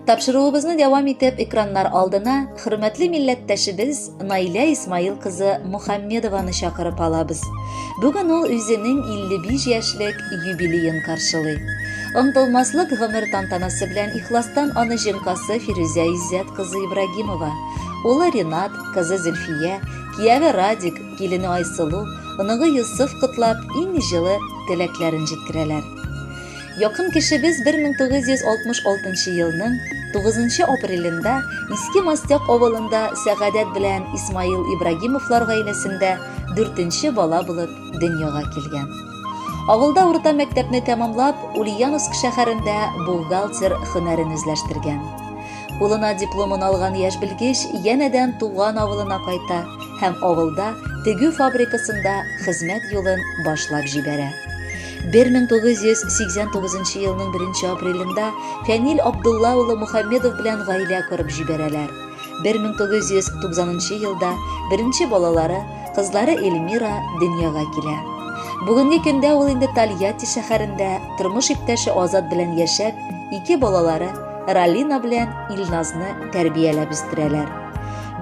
Тапшыруыбызны дәвам итеп, экраннар алдына хөрмәтле милләттәшебез Наилә Исмаил кызы Мухаммедованы чакырып алабыз. Бүген ул үзенең 55 яшьлек юбилеен каршылый. Онтылмаслык гомер тантанасы белән ихластан аны җемкасы Фирүзә Иззәт кызы Ибрагимова, улы Ринат, кызы Зөлфия, кияве Радик, килене Айсылу, оныгы Йосыф котлап, иң җылы теләкләрен җиткерәләр. Якын кешебез 1966 елның 9 апрелендә Иске Мостяк авылында Сәгадәт белән Исмаил Ибрагимовлар гаиләсендә дүртенче бала булып дөньяга килгән. Авылда урта мәктәпне тәмамлап, Ульяновск шәһәрендә бухгалтер һөнәрен үзләштергән. Кулына дипломын алган яшь белгеч янәдән туган авылына кайта һәм авылда тегү фабрикасында хезмәт юлын башлап җибәрә. 1989 елның 1 апрелендә Фәнил Абдулла улы Мухаммедов белән гаилә корып җибәрәләр. 1990 елда беренче балалары, кызлары Эльмира дөньяга килә. Бүгенге көндә ул инде Тольятти шәһәрендә тормыш иптәше Азат белән яшәп, ике балалары Ралина белән Илназны тәрбияләп үстерәләр.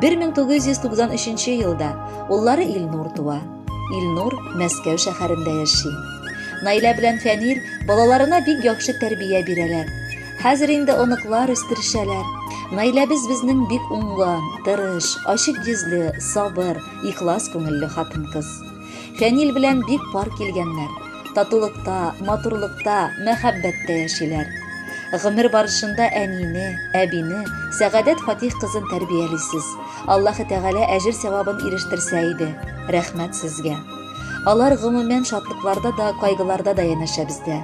1993 елда уллары Илнур туа. Илнур Мәскәү шәһәрендә яши. Наилә белән Фәнил балаларына бик яхшы тәрбия бирәләр. Хәзер инде оныклар үстерешәләр. Наиләбез безнең бик уңган, тырыш, ачык йөзле, сабыр, ихлас күңелле хатын-кыз. Фәнил белән бик пар килгәннәр. Татулыкта, матурлыкта, мәхәббәттә яшиләр. Гомер барышында әнине, әбине, Сәгадәт Фатих кызын тәрбиялисез. Аллаһы Тәгалә әҗер-сәвабын ирештерсә иде. Рәхмәт сезгә. Алар гомумән шатлыкларда да, кайгыларда да янәшә бездә.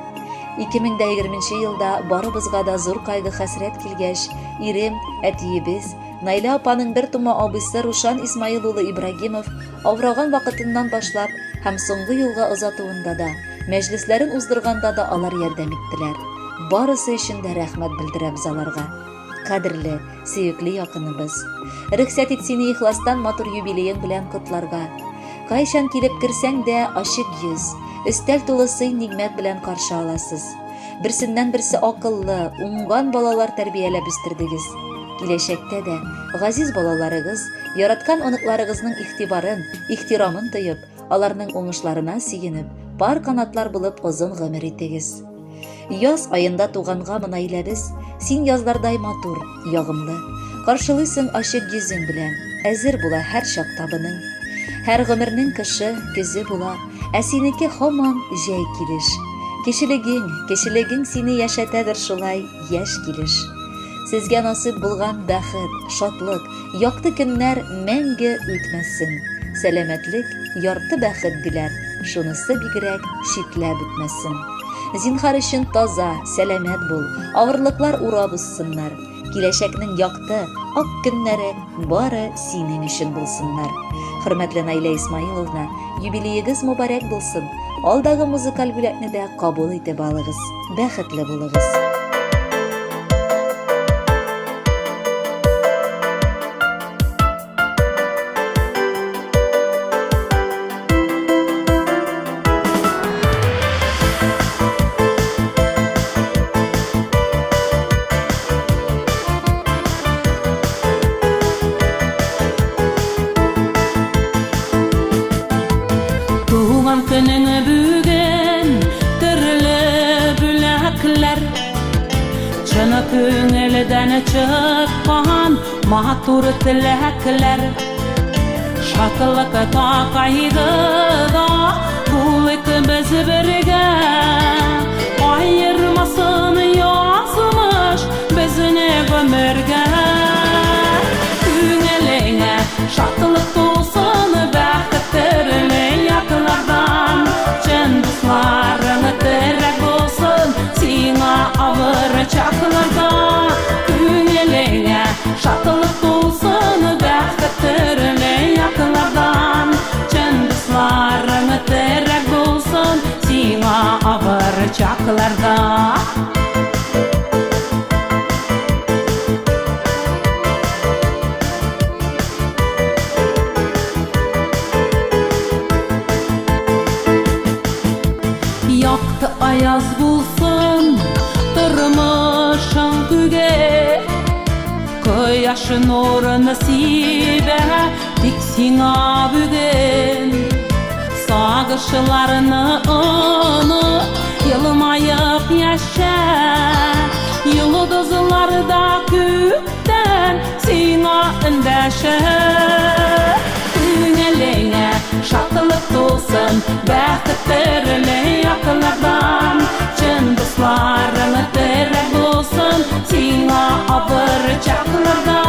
2020 елда барыбызга да зур кайгы-хәсрәт килгәч, ирем, әтиебез, Наилә апаның бер тума абыйсы Рушан Исмаил улы Ибрагимов авыраган вакытыннан башлап һәм соңгы юлга озатуында да, мәҗлесләрен уздырганда да алар ярдәм иттеләр. Барысы өчен дә рәхмәт белдерәбез аларга. Кадерле, сөекле якыныбыз. Рөхсәт ит сине ихластан матур юбилеең белән котларга. Кайчан килеп керсәң дә ачык йөз, өстәл тулы сый-нигъмәт белән каршы аласыз. Берсеннән-берсе акыллы, уңган балалар тәрбияләп үстердегез. Киләчәктә дә газиз балаларыгыз, яраткан оныкларыгызның игътибарын, ихтирамын тоеп, аларның уңышларына сөенеп, пар канатлар булып озын гомер итегез. Яз аенда туганга Наиләбез, син язлардай матур, ягымлы. Каршылыйсың ачык йөзең белән, әзер була һәр чак табының. Һәр гомернең кышы, көзе була, ә синеке һаман җәй килеш. Кешелегең, кешелегең сине яшәтәдер шулай яшь килеш. Сезгә насыйп булган бәхет, шатлык, якты көннәр мәңге үтмәсен. Сәламәтлек, ярты бәхет диләр, шунысы бигрәк читләп үтмәсен. Зинһар өчен таза, сәламәт бул, авырлыклар урап узсыннар. Киләчәкнең якты, ак көннәре бары синең өчен булсыннар. Хөрмәтле Наилә Исмаиловна, юбилеегыз мөбарәк булсын. Алдагы музыкаль бүләкне дә кабул итеп алыгыз. Бәхетле булыгыз. Туган көнең бүген төрле бүләкләр Чын күңелдән чыккан матур теләкләр Шатлыкта кайгыда булыйк без бергә Аермасын язмыш безне гомергә Күңелеңә шатлык тулсын бәхет төрле яклардан Чын дусларың терәк булсын сиңа авыр чакларда Күңелеңә шатлык тулсын бәхет төрле яклардан Чын дусларың терәк булсын сиңа авыр чакларда Якты аяз булсын тормышың күге. Кояш нурын сибә тик сиңа бүген. Сагышларны оныт, елмаеп яшә. Йолдызлар да күктән сиңа эндәшә. Күңелеңә шатлык тулсын, бәхет төрле яклардан. Чын дусларың терәк булсын, сиңа авыр чакларда.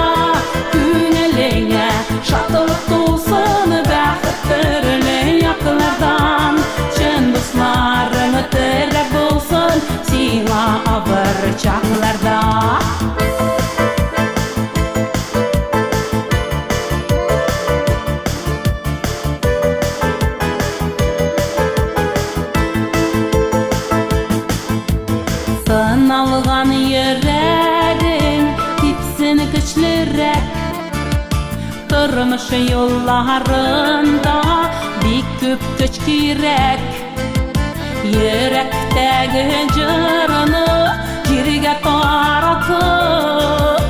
Күңелеңә шатлык тулсын, бәхет төрле яклардан. Чын дусларың терәк булсын, сиңа авыр чакларда. Сыналган йөрәгең типсен көчлерәк. Тормыш юлларында бик күп көч кирәк. Йөрәктәге җырны җиргә таратып,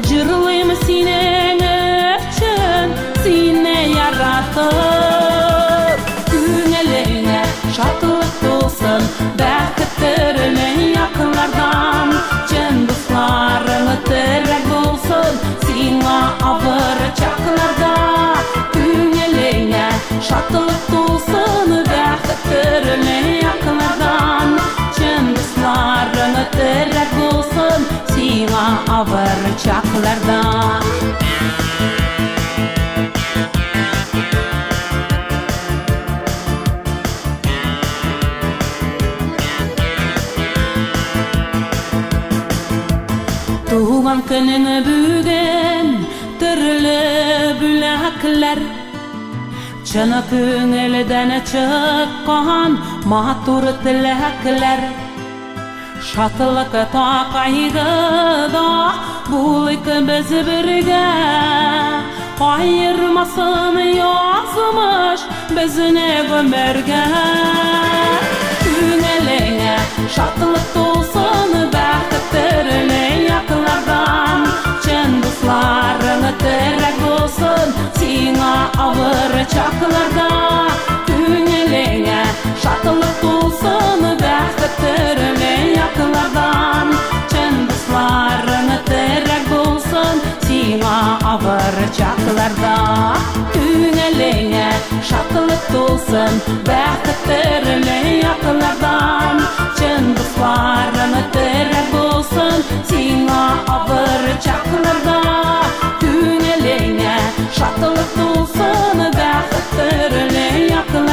җырлыйм синең өчен, сине яратып. Күңелеңә шатлык тулсын, бәхет төрле яклардан. Чын дусларың терәк булсын, сиңа авыр чакларда. Күңелеңә шатлык тулсын, бәхет төрле яклардан. Чын дусларың терәк булсын, сиңа авыр чакларда. Туган көнең бүген төрле бүләкләр. Чын күңелдән чыккан матур теләкләр. Шатлыкта, кайгыда булыйк без бергә. Аермасын язмыш безне гомергә. Күңелеңә шатлык тулсын, бәхет төрле яклардан. Чын дусларың терәк булсын, сиңа авыр чакларда. Күңелеңә шатлык тулсын, бәхет төрле яклардан. Чын дусларың терәк булсын, сиңа авыр чакларда. Күңелеңә шатлык тулсын, бәхет төрле яклардан. Чын дусларың терәк булсын, сиңа авыр чакларда. Күңелеңә шатлык тулсын, бәхет төрле яклардан.